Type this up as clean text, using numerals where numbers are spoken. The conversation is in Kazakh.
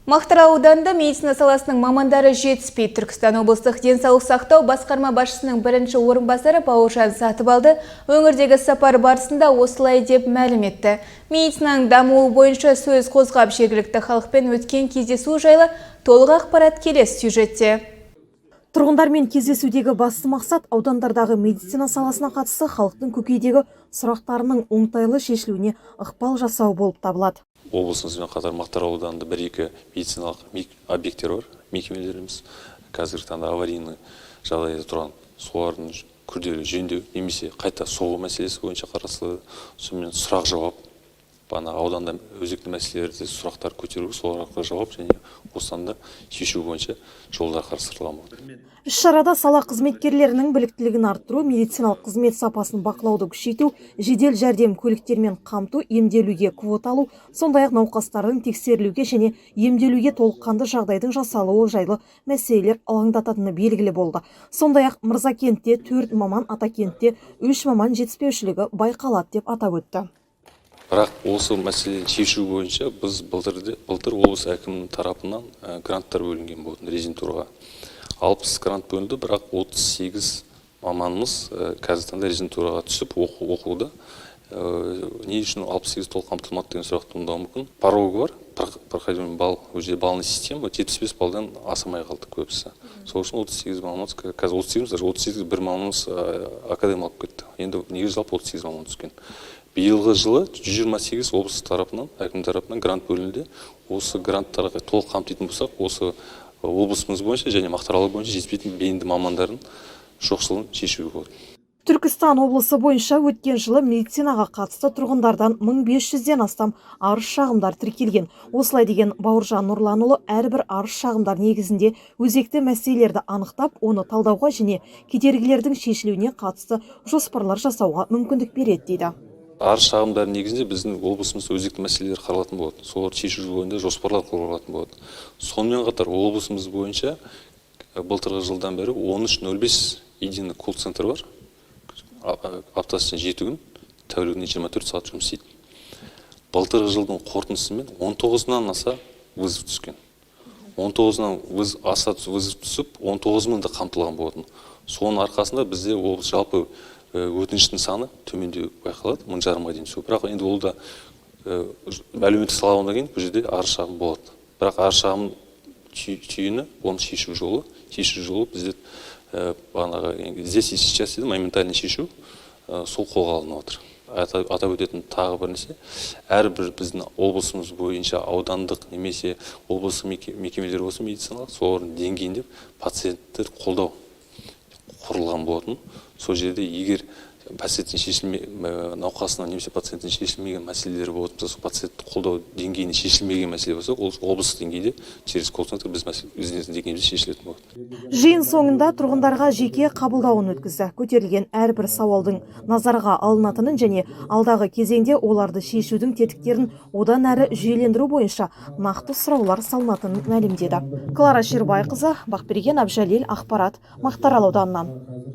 Мақтаарал ауданында медицина саласының мамандары жетіспейді. Түркістан облыстық денсаулық сақтау басқарма басшысының бірінші орынбасары Бауыржан Сатыбалды өңірдегі сапар барысында осылай деп мәлім етті. Медицинаның дамуы бойынша сөз қозғап, жергілікті халықпен өткен кездесу жайлы толық ақпарат келесі сюжетте. Тұрғындармен кездесудегі басты мақсат – аудандардағы медицина саласына қатысты халықтың көкейдегі сұрақтарының оңтайлы шешілуіне ықпал жасау болып табылады. Облысымызбен қатар Мақтаарал ауданында бір екі медициналық объекттер бар, мекемелеріміз қазіргі таңда аварийный жағдайда тұрған, солардың күрделі жөндеу немесе қайта соғу мәселесі бойынша қарастырылады. Сонымен сұрақ жауап бағана ауданда өзекті мәселелерді, сұрақтар көтеру, соларға жауап және осыдан да шешу бойынша жолдар қарастырылған болады. Іс-шарада сала қызметкерлерінің біліктілігін арттыру, медициналық қызмет сапасын бақылауды күшейту, жедел жәрдем көліктермен қамту, емделуге квота алу, сондай-ақ науқастардың тексерілуге және емделуге толыққанды жағдайдың жасалуы жайлы мәселелер алаңдататыны белгілі болды. Сондай-ақ Мырзакентте төрт маман, Атакентте үш маман жетіспеушілігі байқалады деп атап өтті. Бірақ осы мәселені шешу бойынша біз былтыр облыс әкімінің тарапынан гранттар бөлінген болатын. Резидентураға 60 грант бөлінді, бірақ 38 маманымыз қазіргі таңда резидентураға түсіп, оқуда. Не үшін 68 толық қамтылмады деген сұрақ туындауы мүмкін. Порог бар, проходимый балл, ол жерде балльный система, 75 баллдан асырмай қалды көбісі. Сол үшін 38 маманымыз қазір, 38, даже 38, бір маманымыз академ алып кетті. Енді негізі жалпы 38 маман түскен. Биылғы жылы 128 облыс тарапынан, әкім тарапынан грант бөлінді. Осы гранттарға толық қамтитын болсақ, осы облысымыз бойынша және Мақтаарал бойынша жетіспейтін бейінді мамандардың жоқшылығын шешуге болады. Түркістан облысы бойынша өткен жылы медицинаға қатысты тұрғындардан 1500-ден астам арыз шағымдар тіркелген. Осылай деген Бауыржан Нұрланұлы әрбір арыз шағымдар негізінде өзекті мәселелерді анықтап, оны талдауға және кедергілердің шешілуіне қатысты жоспарлар жасауға мүмкіндік береді дейді. Арыз шағымдар негізінде біздің облысымызда өзекті мәселелер қаралатын болады, соларды шешу бойынша жоспарлар құрылатын болады. Сонымен қатар облысымыз бойынша былтырғы жылдан бері 13.05 единый колл центр бар. Аптасына 7 күн, тәулігіне 24 сағат жұмыс істейді. Былтырғы жылдың қорытындысымен 19-нан аса вызов түскен, 19-нан аса вызов түсіп, 19 мыңды қамтылған болатын. Соның арқасында бізде облыс жалпы өтініштің саны төмендеу байқалады, 1500-ға дейін түсу. Бірақ енді ол да әлеуметтік сала болғаннан кейін, бұл жерде арыз шағым болады. Бірақ арыз шағым түйіні, оны шешу жолы бізде бағанағы «здесь и сейчас» дейді, моментально шешу, сол қолға алынып отыр. Атап өтетін тағы бір нәрсе: әрбір біздің облысымыз бойынша аудандық немесе облыстық мекемелер болсын медициналық, солардың деңгейінде пациентті қолдау құрылған болатын. Сол жерде егер пациенттің шешілме науқасына немесе пациенттің шешілмеген мәселелері болатын болса, сол пациентті қолдау деңгейінде шешілмеген мәселе болса, ол облыстық деңгейде через колл центр біз өзіміздің деңгейімізде шешілетін болады. Жиын соңында тұрғындарға жеке қабылдауын өткізді. Көтерілген әрбір сауалдың назарға алынатынын және алдағы кезеңде оларды шешудің тетіктерін одан әрі жүйелендіру бойынша нақты сұраулар салынатынын мәлімдеді. Клара Шербайқызы, Бақберген Әбжәлел, ақпарат, Мақтаарал ауданынан.